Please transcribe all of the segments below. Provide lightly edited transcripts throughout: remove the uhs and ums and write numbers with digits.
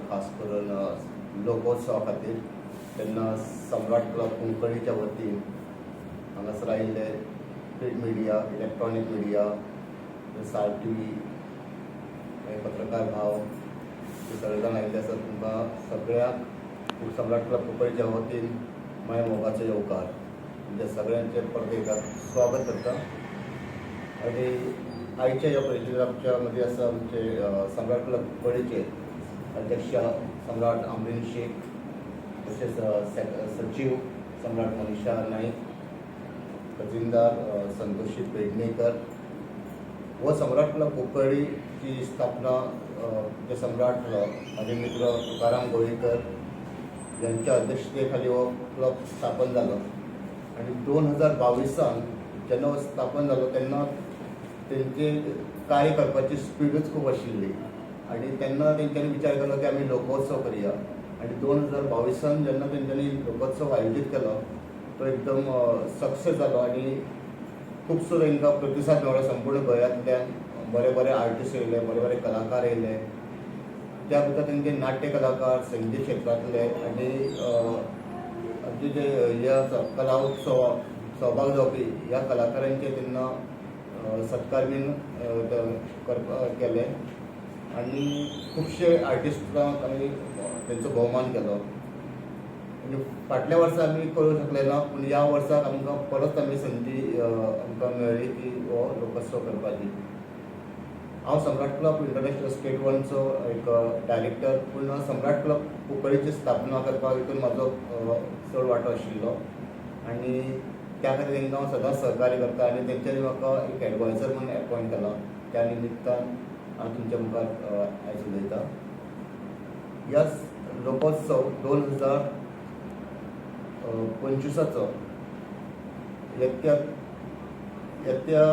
खास करून लोकोत्सवा खातीर. तेन्ना सम्राट क्लब कुंकळीच्या वतीन हांगासर आयिल्ले प्रिंट मिडिया, इलेक्ट्रॉनीक मिडिया, सार टीव्ही, पत्रकार भाव, ते सगळे जाण आयिल्ले आसात. तुमकां सगळ्यांक सम्राट क्लब कुंकळीच्या वतीन माया मोगाचो येवकार. तुमच्या सगळ्यांचे परत एकदा स्वागत करता. आणि आयच्या ह्या परिशदेत आमच्या मदीं आसा आमचे सम्राट क्लब कुंकळीचे अध्यक्ष सम्राट अमरीन शेख, तशेंच सचीव सम्राट मनीषा नाईक, खजिनदार संतोषी पेडणेकर. हो सम्राट क्लब कुंकळीची स्थापना जे सम्राट माझे मित्र तुकाराम गोवेकर यांच्या अध्यक्षतेखाली हो क्लब स्थापन जालो आणि 2022 जेन्ना हो स्थापन जालो तेन्ना तेंचे कार्य करपाची स्पिडूच खूब आशिल्ली आणि तेन्ना तेंच्यांनी विचार केलो की आमी लोकोत्सव करया. आणि 2022 जेन्ना तेंच्यांनी लोकोत्सव आयोजीत केलो, तो एकदम सक्सेस जालो आणि खुबसो तांकां प्रतिसाद मेळ्ळो. संपूर्ण गोंयांतल्यान बरे बरे आर्टिस्ट येयले, बरे बरे कलाकार येयले. त्या भितर तेंचे नाट्य कलाकार, संगीत क्षेत्रांतले आनी आमचे जे हे आसा, कला उत्सव सहभाग जावपी ह्या कलाकारांचे तेन्ना सत्कार बीन करपा केले आनी खुबशे आर्टिस्टांक आमी तेंचो भोवमान केलो. आनी फाटल्या वर्सा आमी करूंक शकले ना, पूण ह्या वर्साक आमकां परत आमी संदी आमकां मेळ्ळी की हो लोकोत्सव करपाची. हांव सम्राट क्लब इंटरनॅशनल स्टेट वनचो एक डायरेक्टर, पूण सम्राट क्लब कुंकळीची स्थापना करपाक हितून म्हाजो चड वांटो आशिल्लो आनी त्या खातीर तांकां हांव सदांच सहकार्य करता आनी तेंच्यांनी म्हाका एक एडवायजर म्हणून एपॉयंट केला. त्या निमित्तान हांव तुमच्या मुखार आयज उलयतां. ह्या लोकोत्सव 2025चो येत्या येत्या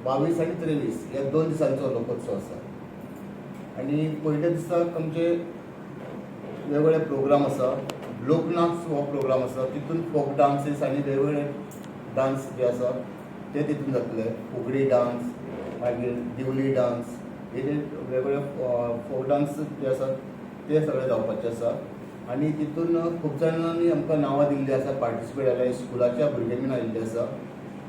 22 आनी 23 ह्या 2 दिसांचो लोकोत्सव आसा. आनी पयल्या दिसाक आमचे वेगवेगळे प्रोग्राम आसा. लोकनाच हो प्रोग्राम आसा, तितून फोक डान्सीस आनी वेगवेगळे डान्स जे आसा ते तितून जातले. फुगडी डान्स, मागीर दिवली डान्स, हे जे वेगवेगळे फोक डान्स जे आसात ते सगळे जावपाचे आसा. आनी तितून खूब जाणांनी आमकां नांवां दिल्लीं आसा, पार्टिसिपेट जाल्या. स्कुलाच्या भुरग्यांनी आयिल्ले आसा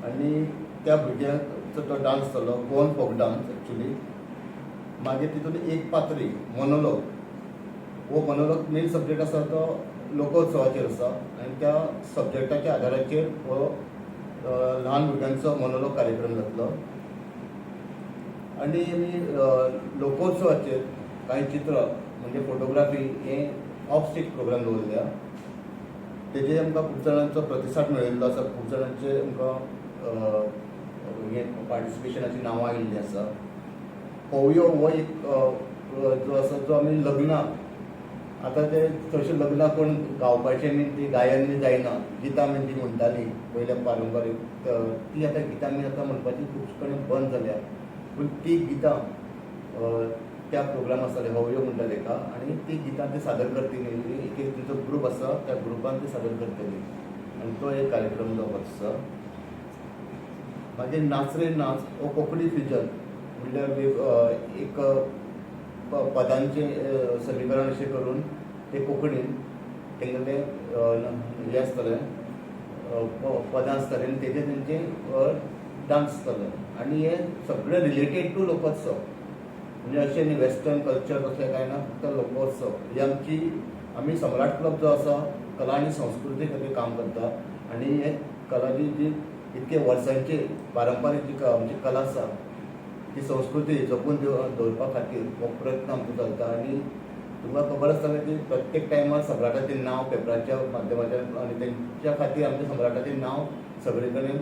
आनी त्या भुरग्यांचो तो डान्स जालो, गोवन फोक डान्स एक्चुली. मागीर तितून एक पात्री मोनोलॉग, हो मोनोलॉग मेन सब्जेक्ट आसा तो लोकोत्सवाचेर आसा आनी त्या सब्जेक्टाच्या आदाराचेर हो ल्हान भुरग्यांचो मोनोलॉग कार्यक्रम जातलो. आनी आमी लोकोत्सवाचेर कांय चित्र म्हणजे फोटोग्राफी हे ऑफ स्टेज प्रोग्राम दवरल्या. तेजेर आमकां खूब जाणांचो प्रतिसाद मेळिल्लो आसा. खूब जाणांचे आमकां हे पार्टिसिपेशनाची नांवां आयिल्लीं आसा. होवयो हो एक जो आसा, जो आमी लग्नाक, आतां ते चडशे लग्नाक कोण गावपाचें बीन ती गायन बी जायना. गितां बीन ती म्हणटाली पयल्या पारंपारीक, ती आतां गितां बीन आतां म्हणपाची खूब कडेन बंद जाल्या. पूण ती गितां त्या प्रोग्राम आसताले, होवयो म्हणटा तेका, आनी ती गितां ते सादर करतली. एक एक तेंचो ग्रूप आसा, त्या ग्रुपान ते सादर करतली आनी तो एक कार्यक्रम जावपाचो आसा. मागीर नाचरे नाच हो कोंकणी फ्युजन, म्हणल्यार एक पदांचें समीकरण अशें करून ते कोंकणीन तेंगेलें हें आसतलें, पदां आसतलीं आनी तेजेर तेंचे डान्स आसतले. आनी हे सगळे रिलेटेड टू लोकोत्सव, म्हणजे अशें न्ही वेस्टर्न कल्चर तसलें कांय ना, फक्त लोकोत्सव ही आमची. आमी सम्राट क्लब जो आसा, कला आनी संस्कृती खातीर काम करता आनी हे कला जी जी इतके वर्सांची पारंपारीक जी आमची कला आसा, ती संस्कृती जपून दवरपा खातीर हो प्रयत्न आमचो चलता. आनी तुमकां खबर आसतलें की प्रत्येक टायमार सम्राटाचें नांव पेपराच्या माध्यमांतल्यान आनी तेंच्या खातीर आमच्या सम्राटाचें नांव सगळे कडेन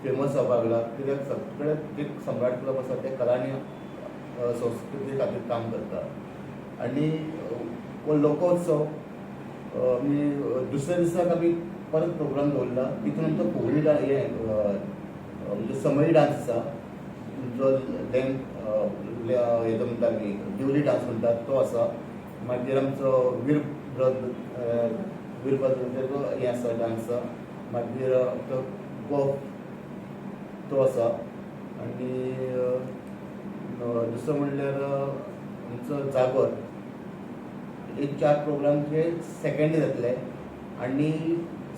फेमस जावपाक लागलां, कित्याक सगळे जे सम्राट क्लब आसा ते कला आनी संस्कृती खातीर काम करता. आनी हो लोकोत्सव आमी दुसऱ्या दिसाक आमी परत प्रोग्राम दवरला. तितून आमचो फुगडी हे म्हणजे समई डान्स आसा, जो लॅम्प हेजो म्हणटा आमी, दिवली डान्स म्हणटात तो आसा. मागीर आमचो वीरभद्र, वीरभद्र हें आसा, डान्स आसा. मागीर तो गोफ तो आसा. आनी दुसरो म्हणल्यार आमचो जागोर, हे चार प्रोग्राम जे सेकंड जातले. आनी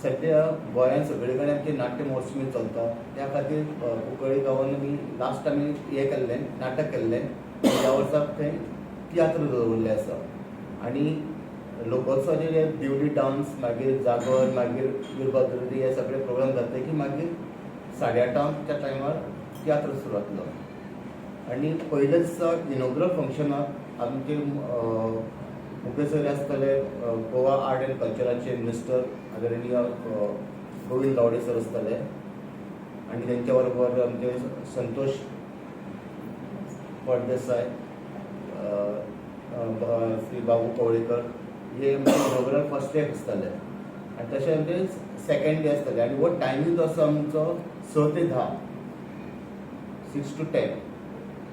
सद्या गोंयांत सगळे कडेन आमचे नाट्य महोत्सव चलता, त्या खातीर कुंकळ्ळी गांवान आमी लास्ट आमी हें केल्लें, नाटक केल्लें. ह्या वर्साक थंय तियात्र दवरले आसा. आनी लोकोत्सवाचे जे दिवली डान्स, मागीर जागर, मागीर वीरभद्र, हे सगळे प्रोग्राम जातले की मागीर 8:30च्या टायमार तियात्र सुरू जातलो. आनी पयले दिसा इनॉग्रल फंक्शनाक आमचे मुखेल सोयरे आसतले गोवा आर्ट अँड कल्चराचे मिनिस्टर आदरणीय गोविंद गावडे सर आसतले आनी तेंच्या बरोबर आमचे संतोष फळदेसाय, श्री बाबू कवळेकर, हे आमचे इनॉग्रल फर्स्ट डे आसतले. आनी तशें आमचे सेकंड डे आसतले. आनी हो टायमींग जो आसा आमचो 6 ते 10, 6 to 10.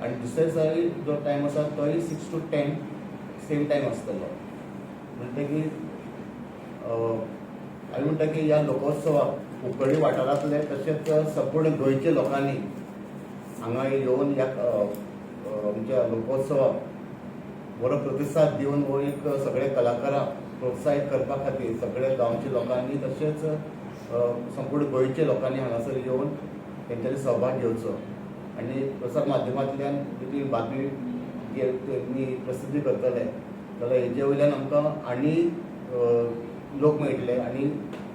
आनी दुसऱ्या दिसाय जो टायम आसा तोय 6 to 10 same time आसतलो. म्हणटकीर आमी म्हणटा की ह्या लोकोत्सवाक कुंकळ्ळी वाठारांतले तशेंच संपूर्ण गोंयच्या लोकांनी हांगा येवन ह्या अ, अ, आमच्या लोकोत्सवाक बरो प्रतिसाद दिवन हो एक सगळे कलाकारांक प्रोत्साहीत करपा खातीर सगळे गांवच्या लोकांनी तशेंच संपूर्ण गोंयच्या लोकांनी हांगासर येवन तेंच्यांनी सहभाग घेवचो. आनी प्रसार माध्यमांतल्यान जी ती बातमी जी तुमी प्रसिद्धी करतले जाल्यार हेजे वयल्यान आमकां आनी लोक मेळटले आनी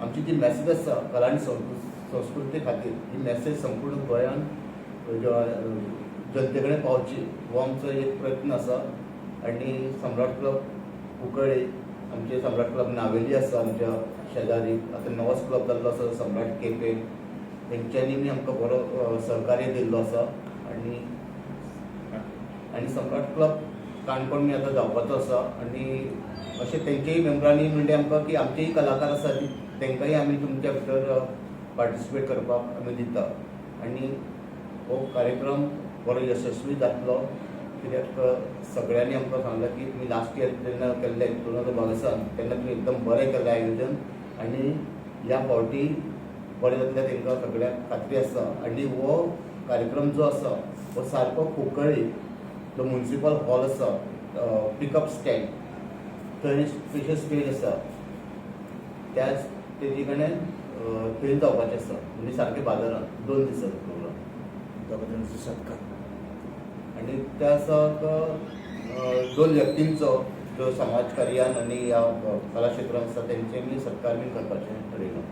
आमची जी मॅसेज आसा कला आनी संस्कृती खातीर, ही मॅसेज संपूर्ण गोंयान जनते कडेन पावची हो आमचो एक प्रयत्न आसा. आनी सम्राट क्लब कुंकळ्ळी, आमचे सम्राट क्लब नावेली आसा आमच्या शेजारी, आतां नवोच क्लब जाल्लो आसा सम्राट केपें, तेंच्यांनी बी आमकां बरो सहकार्य दिल्लो आसा. आनी आनी सम्राट क्लब काणकोण बी आतां जावपाचो आसा. आनी अशें तेंचेय मेंबरांनी म्हणलें आमकां की आमचेय कलाकार आसा तेंकांय आमी तुमच्या भितर पार्टिसिपेट करपाक आमी दिता. आनी हो कार्यक्रम बरो यशस्वी जातलो, कित्याक सगळ्यांनी आमकां सांगलें की तुमी लास्ट इयर जेन्ना केल्लें 2022 तेन्ना तुमी एकदम बरें केल्लें आयोजन आनी ह्या फावटी बरें जातलें तेंकां सगळ्यांक खात्री आसा. आनी हो कार्यक्रम जो आसा हो सारको कुंकळ्ळी जो म्युनिसिपल हॉल आसा, पिकअप स्टँड, थंय स्पेशल स्टेज आसा, त्या स्टेजी कडेन थंय जावपाचें आसा. म्हणजे सारकें बाजारांत 2 दिसांचो प्रोग्राम. दोगांचो सत्कार. आनी त्या दिसाक दोन व्यक्तींचो जो समाज कार्यान आनी ह्या कला क्षेत्रान आसा तेंच्यांनी सत्कार बीन करपाचें ठरयलां.